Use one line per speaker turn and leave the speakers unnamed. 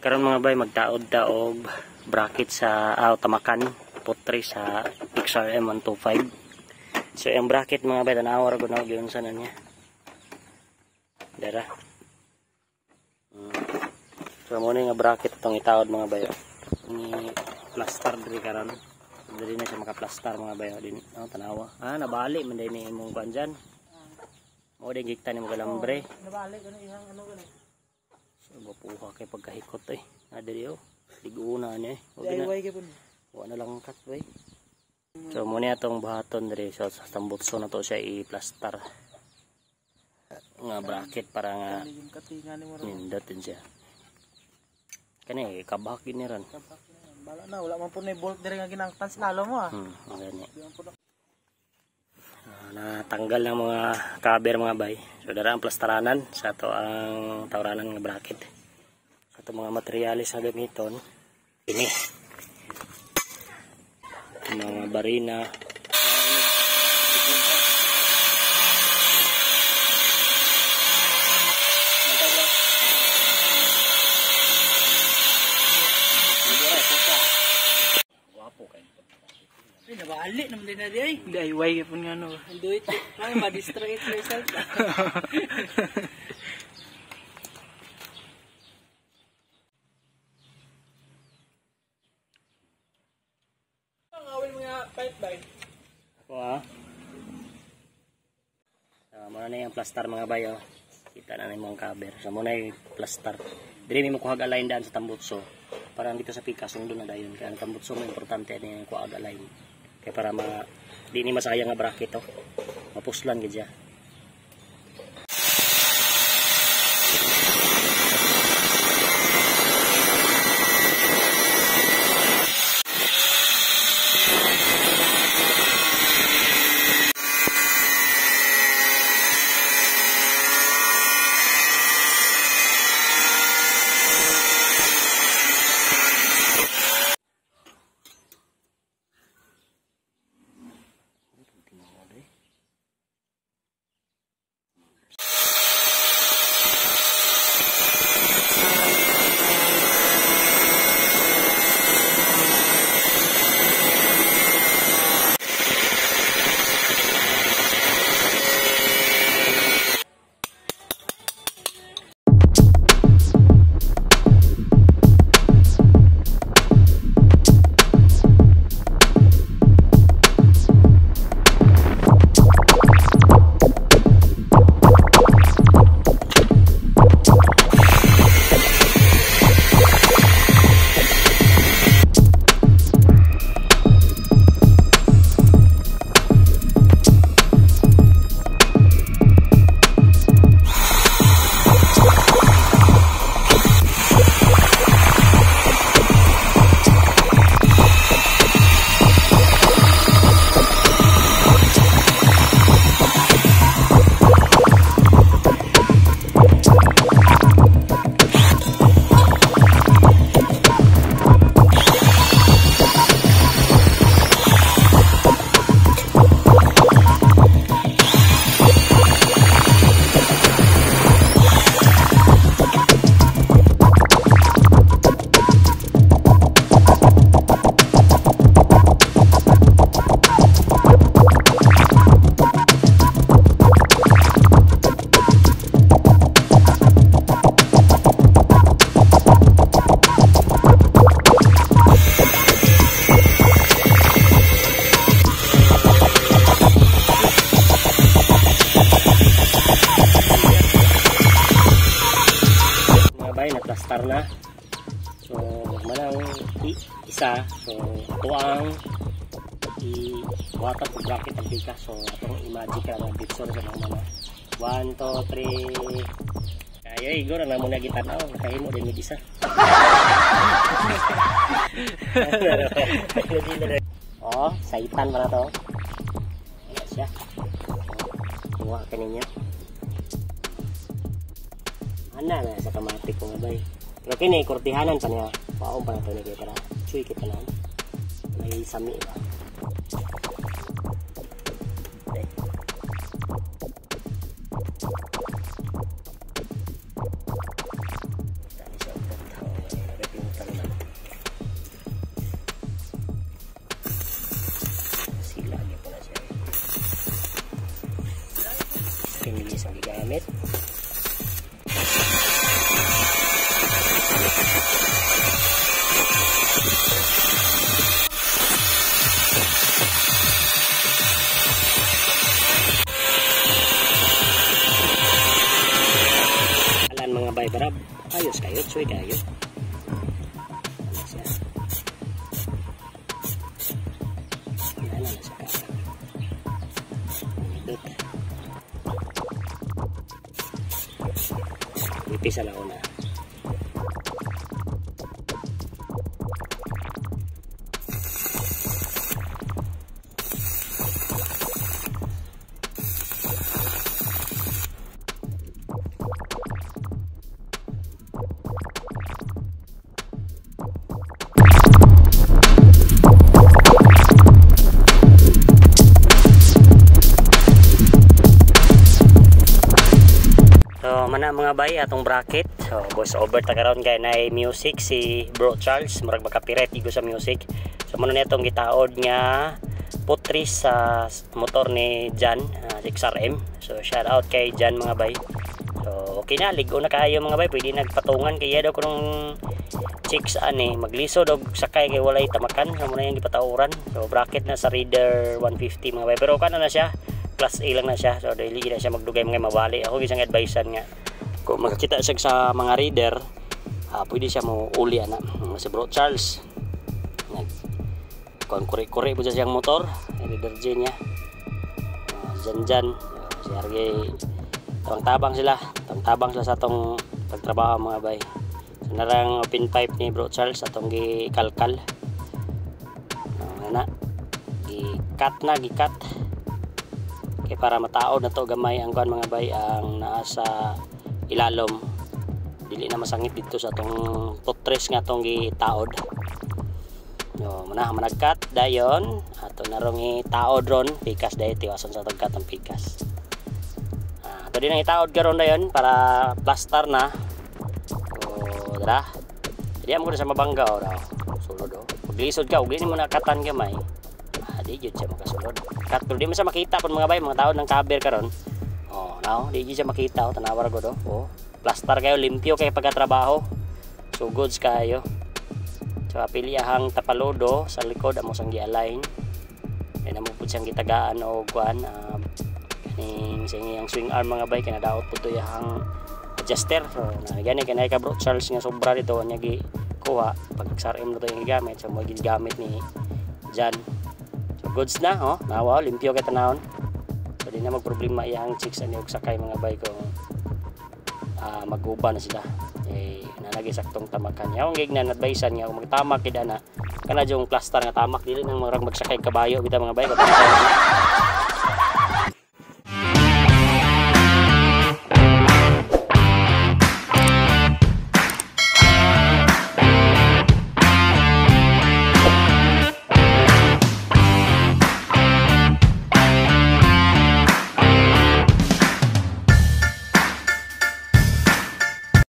Karon mga bay, magtaod ta og bracket sa tamakan potre sa XRM 125. So ang bracket mga bay, tanawa ra gud na giunsa na niya. Dara. So mo ni nga bracket itong itaod mga bayo. Ni plaster diri karon. Diri na siya makaplastar mga bayo din. Oh, tanawa. Ah, nabali man din ni imong kuan dyan. Mo din gikta nimo galambre.
Nabali ko na ihang ano gani.
So mapuha kay pagkahikot eh. Ah, diri oh. Liguuna ni eh.
DIY gyud pud.
Wa na lang cut bay. So mo ni atong buhaton diri so sa tambutso na to siya i-plaster nga bracket para nga nindot din siya. Kani kabak gini ron.
Bala na wala man po ni bolt diri nga ginangtan sa lalo mo ah.
Gani. Natanggal ng mga cover mga bay. So dara ang plasteranan sa ato ang tawranan nga bracket. Sa ato mga materyales nga gamiton ini. Mga barina.
Ay, nabali naman din na di ay. DIY gyud nga no. Do it. Ay, ma-destroy it yourself. Ang awil mga pipe bay.
Ako ah. Muna na yung plaster mga bayo. Kita na na yung mga cover. So muna yung plaster. Diri may makuhag align daan sa tambutso. Parang dito sa pika, sundo na dayon. Kaya ang tambutso mo importante na yung kuhag align. Kaya para di ni masayang nga bracket to. Mapuslan gid siya. Naplastar na. So manang isa, so ito ang i-buhatan po bracket ang pika. So atong i-magic na mga picture sa mga mana. 1, 2, 3. Ayo igor na muna gitanaw, nakahimo din mig isa. Oh, saitan pa na to. Ayan siya. Kuha ka ninyo. Ana na sa kamatik ko nga bay. Pero kini kurtihanan pa niya. Paong pa na to ni kay para chuy kita na. May sami ba. Okay. Tani siya. Gamit. Alan mga bay barab, ayos kayo, tsuy kayo. Ano siya? Ano na siya ka? Dot. Ipisa lang una. So mana mga bay atong bracket. So voice over ta karon kay nay music si Bro Charles, murag makapirate igo sa music. So muna nitong gitaod nga putris sa motor ni Jan, 6RM. So shout out kay Jan mga bay. So okay na, ligo na kaayo mga bay, pwede nagpatungan kay daw kunong chicks ani maglisod og sakay kay walay tamakan. So muna yung gipatauran. So bracket na sa Raider 150 mga bay, pero kana na siya, class A lang na siya. So dili na siya magdugay mga mabali. Ako gisang advisean nga kung makakita siya sa mga rider, pwede siya mo uli ana. Si Bro Charles nag kon kuri-kuri po siya siyang motor, Raider J niya. Jan si RG, tabang-tabang sila, tabang-tabang sila sa atong pagtrabaho mga bay. So narang open pipe ni Bro Charles atong gikalkal. Ana gi-cut na, gi-cut kay para mataod na to gamay ang kuan mga bay, ang naa sa ilalom dili na masangit dito sa atong putres nga atong gitaod. No, mana managkat dayon ato narong itaod ron pikas dayon, tiwason sa atong cut ang pikas. Ato din ang itaod karon dayon para plaster na. O dara. Di mo sa mabangga o raw. Sulod o. Paglisod ka og di mo nakatan gamay. Di jud siya makasulod. Cut pero di mo siya makita pud mga bay, mga taod ng cover karon. Oh, now di jud siya makita, oh, tanawar gud oh. Oh, plaster kayo, limpyo kay pagkatrabaho. So goods kayo. So apili ahang tapalodo sa likod amo sang gi-align. Kay namo pud siyang gitagaan og kuan, kaning sa iyang swing arm mga bay, kay nadaot pud to iyang adjuster. So na gani kay ka Bro Charles nga sobra dito nya gi kuha pag XRM na to yung gigamit. So mo gigamit ni Jan. So goods na oh, nawa limpyo kay tanawon. So di na magproblema iyang chicks ani og sakay mga bay kung maguba na sila. Eh nanagi saktong tamakan. Yaw ang gignan advisean nga kung magtamak gid ana kana jung plaster nga tamak dili nang murag magsakay kabayo bitaw mga bay.